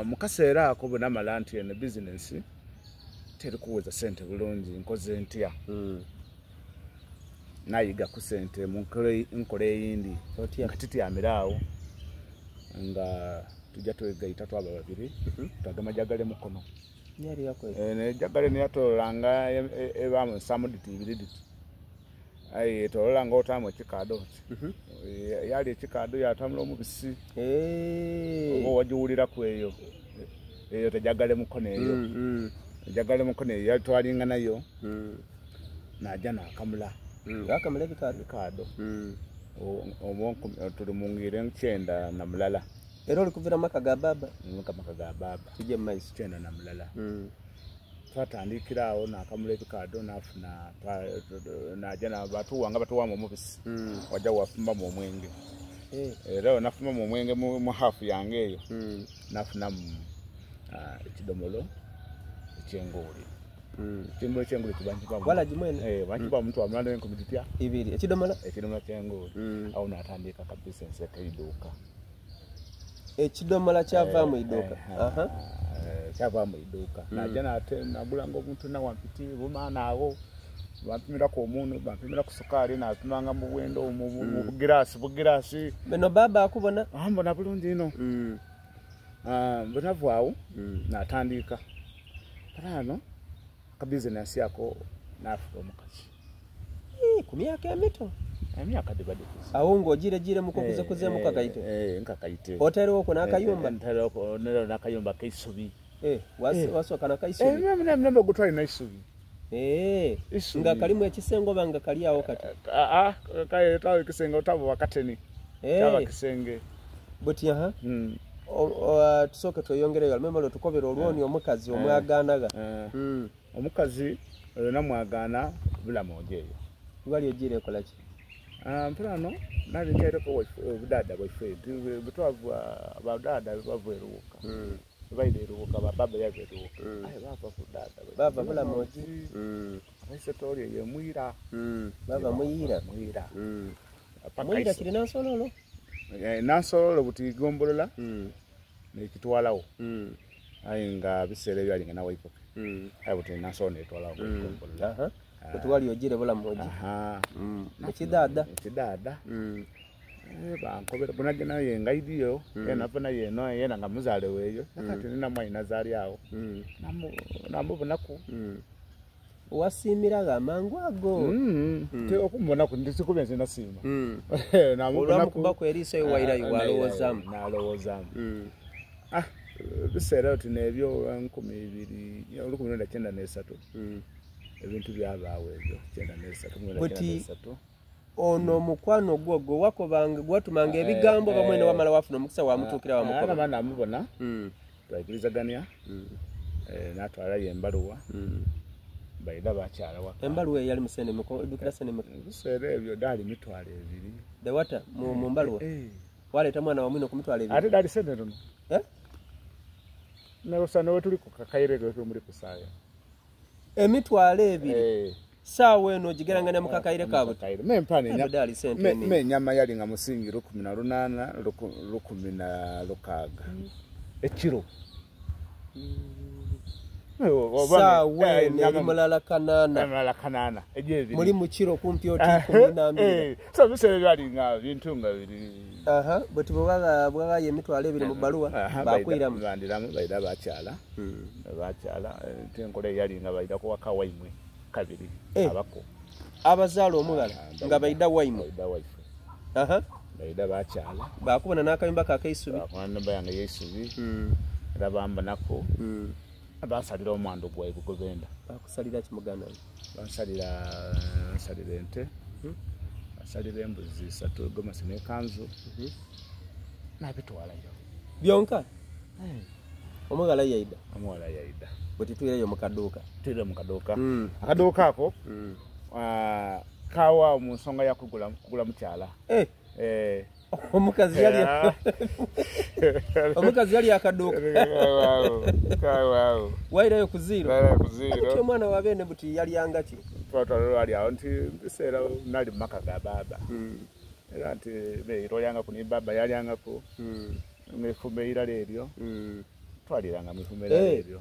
Mu kaseera ako bwe namala nti eno bizinensi teri kuweza sente bulungi nkoze ntya? Nayiga ku sente mu nkola eyindi nga tityamire awo nga tujja twegaita twaba babiri twagema jagale mukono. Jagale neyatololanga ebaamu ensaamu dhiti ibiri dhiti aye yetolola nga otaamu ekikaadho oti. Yalya ekikaadho yatamula omubisi oba wagiwuliraku eyo eyo tejagale mukono eyo ejagale mukono eyo yatwalinga nayo naja nakamula. Wakamula ebikaadho? Ebikaadho tuli mu ngire 91. Era oli kuvira mu maka ga bbaabba? Mu maka ga bbaabba. Tuje mu maiso. 91. Twatandikira agho nakamula ebikaadho nafuna naja batuwa nga batuwamu omubisi waja wafumbamu omwenge. Era bwenafumbamu omwenge mu hafu yange eyo nafunamu ekidomolo eky'engooli. Ekidomolo eky'engooli kiba Walagi mwene? Bankiba omutwalo mulala n'enkumi dhitya? Ibiri. Ekidomola? Ekidomola ky'engooli. Agho natandika ka bizinensi ak'eiduuka. Ekidomola kyavaamu eiduuka? Kyavaamu eiduuka. Naja nagulanga obuntu nawampiti, bumaani agho, bampimiraku omunhu, bampimiraku sukaali, napimanga mu bwendo, mu bugiraasi bugiraasi. Bino bbaabba akubona? Ambona bulungi inho. Bwenava agho natandiika. Kale ano akabizinensi ako nafuga omukazi. Ku myaka emito? Emyaka dhiba dhikuze. Agho nga ogiiregiiremuku okuzekuzeemu kakaite? Nkakaite. Otaireghoku n'akayumba? Ntaireghoku n'akayumba ak'eisubi. Wasooka na kaisubi? Nembe ogwo twali na isubi. Nga kalimu ekisenge oba nga kali agho kati? Aa, kale twali kisenge otaba wakateni. Kyaba kisenge. Buti aha. Tusooke tweyongereyo ghala memale otukobere olwoni omukazi omwagaanagha. Omukazi oyo namwagaana Bulamogi eyo. Wali ojiire kola ki? Mpulano nali ntaireku obudhaadha bwaife bwetwava badhaadha bava e Luwuka. Baidha e Luwuka ba bbaabba yava e Luwuka aye baava ku dhaadha baife. Baava Bulamogi. Abaisetooli eyo e Mwira. Baava Mwira. Mwira. Mwira kiri Nansololo? Nansololo buti igombolola nekitwalagho aye nga biseera ebyo yali nga nawaipoke aye buti Nansolo netwalagho igombolola. Buti wali ojiire Bulamogi ekidhaadha? Ekidhaadha. Bankobera bwenaja naye ngaidhiyo nava naye eno yena nga muzaale weeyo nakati nina mwainaze ali agho namubonaku. Wasiimira gha mangu ago? Okumubonaku tikubye nti nasiima. Olwamukubaku eriiso aye wairayo walowoozaamu. Nalowoozaamu. Ebiseera oti n'ebyo 1993 ebintu byabaagho ebyo 93. Buti ono omukwano gwo gwe wakobanga gwe watumanga ebigambo oba mwene wamala wafuna omukisa wamutuukira wamukoba? Namala namubona twaikirizagania natwalayo embaluwa baidha bakyala waka. Embaluwa eyo yali mu sente meka oidhukira sente meka? Ebiseera ebyo dhaali mitwalo ebiri. Dhewata mu mbaluwa? Waleeta mwana wa mwino ku mitwalo ebiri? Ate dhaali sente ntono. Nosa wetuli ku kakaire wetuli kusaaya. Emitwalo ebiri? Saawa eno ogigerangania mu kakaire ka buti? Me enyama yali nga musingi 18 16 ekiro. Saawa eno eri mulala kanaana. Mulala kanaana egy'ebiri. Muli mu kiro kumpi oti 12. So ebiseera byali nga bintu nga biri. Buti bwebaghayo emitwalo ebiri mu bbaluwa bakwiramu? Bandiramu baidha bakyala. Bakyala enkola eyali nga baidha kuwaka waimwe kabiri abako. Abazaala omughala nga baidha waimwe? Baidha waife. Baidha bakyala. Bakubona n'akayumba ko ak'eisubi? Bakubona n'enhumba yange ey'eisubi era bambonaku. Bansalira omwandu gwaibwe gwe benda. Bakusalira ki muganda wange? Bansalira bansalira ente, bansalira embuzi isatu, egomasi n'ekanzu, nabitwalayo. Byonka? Omughala yaidha? Omughala yaidha. Buti twireyo mu kaduuka. Twire mu kaduuka. Akaduuka ako kawa mu nsonga ya kugula mukyala. Omukazi yali omukazi yali akaduuka. Kawaawo. Wairayo ku ziro. Wairayo ku ziro. Buti omwana wa beene buti yalyanga ki? Twatwala lwali awo nti biseera nali mu maka ga baaba. Era nti beere olyangaku ni baaba yalyangaku. Ng'efumba eirala eryo. Twaliranga mu ifumbeera ebyo.